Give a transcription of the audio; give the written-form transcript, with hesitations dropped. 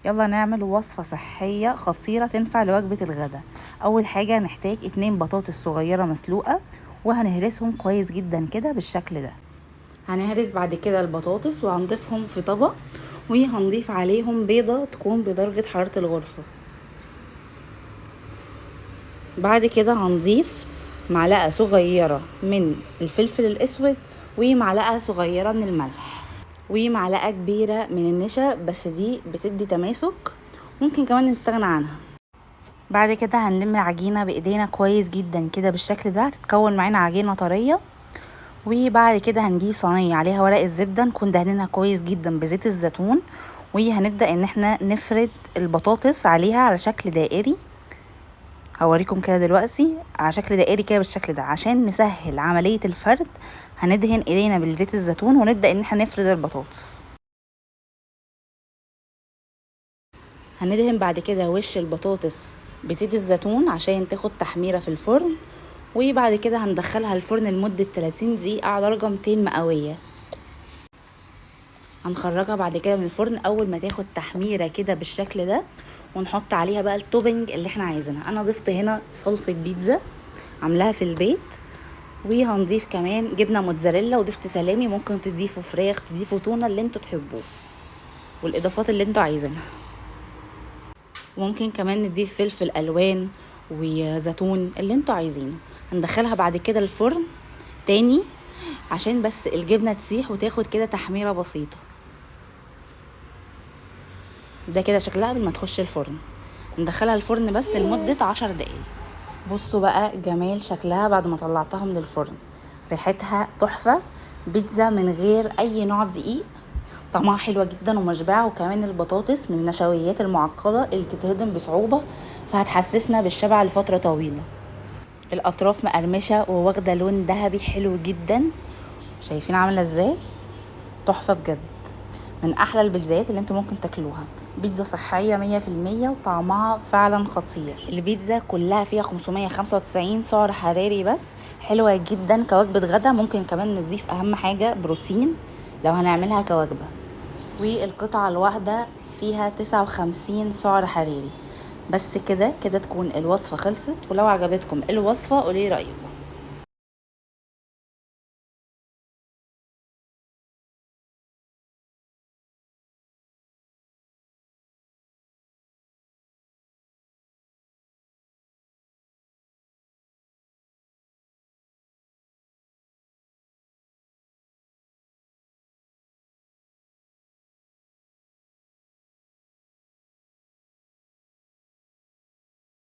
يلا نعمل وصفة صحية خطيرة تنفع لوجبة الغداء. أول حاجة نحتاج 2 بطاطس صغيرة مسلوقة، وهنهرسهم كويس جدا كده بالشكل ده. هنهرس بعد كده البطاطس وهنضيفهم في طبق، وهنضيف عليهم بيضة تكون بدرجة حرارة الغرفة. بعد كده هنضيف معلقة صغيرة من الفلفل الأسود، ومعلقة صغيرة من الملح، ومعلقة كبيرة من النشا، بس دي بتدي تماسك، ممكن كمان نستغنى عنها. بعد كده هنلم العجينة بإيدينا كويس جدا كده بالشكل ده، هتتكون معانا عجينة طرية. وبعد كده هنجيب صينية عليها ورق الزبدة، نكون دهنينها كويس جدا بزيت الزيتون، وهنبدأ ان احنا نفرد البطاطس عليها على شكل دائري. هوريكم كده دلوقتي على شكل دائري كده بالشكل ده. عشان نسهل عملية الفرد هندهن ايدينا بالزيت الزيتون ونبدأ ان احنا نفرد البطاطس. هندهن بعد كده وش البطاطس بزيت الزيتون عشان تاخد تحميرة في الفرن، وبعد كده هندخلها الفرن لمدة 30 دقيقة على درجة 200 مئوية. هنخرجها بعد كده من الفرن اول ما تاخد تحميرة كده بالشكل ده، ونحط عليها بقى ال topping اللي احنا عايزينها. انا ضفت هنا صلصة بيتزا عاملاها في البيت، وهنضيف كمان جبنة موتزاريلا، وضفت سلامي، ممكن تضيفوا فراخ، تضيفوا تونة، اللي انتوا تحبوه والاضافات اللي انتوا عايزينها. وممكن كمان نضيف فلفل الوان وزيتون، اللي انتوا عايزينه. هندخلها بعد كده الفرن تاني عشان بس الجبنة تسيح وتاخد كده تحميرة بسيطة. ده كده شكلها قبل ما تخش الفرن. ندخلها الفرن بس لمدة 10 دقايق. بصوا بقى جمال شكلها بعد ما طلعتها من الفرن، ريحتها تحفة. بيتزا من غير اي نوع دقيق، طعمها حلوة جدا ومشبعة، وكمان البطاطس من النشويات المعقدة اللي بتتهضم بصعوبة، فهتحسسنا بالشبع لفترة طويلة. الأطراف مقرمشة وواخدة لون ذهبي حلو جدا، شايفين عاملة ازاي؟ تحفة بجد، من أحلى البيتزايات اللي انتوا ممكن تاكلوها. بيتزا صحية مية في المية وطعمها فعلا خطير. البيتزا كلها فيها 595 سعر حراري بس، حلوة جدا كوجبة غدا. ممكن كمان نضيف أهم حاجة بروتين لو هنعملها كوجبة. والقطعة الواحدة فيها 59 سعر حراري بس. كده كده تكون الوصفة خلصت، ولو عجبتكم الوصفة قولي رأيكم.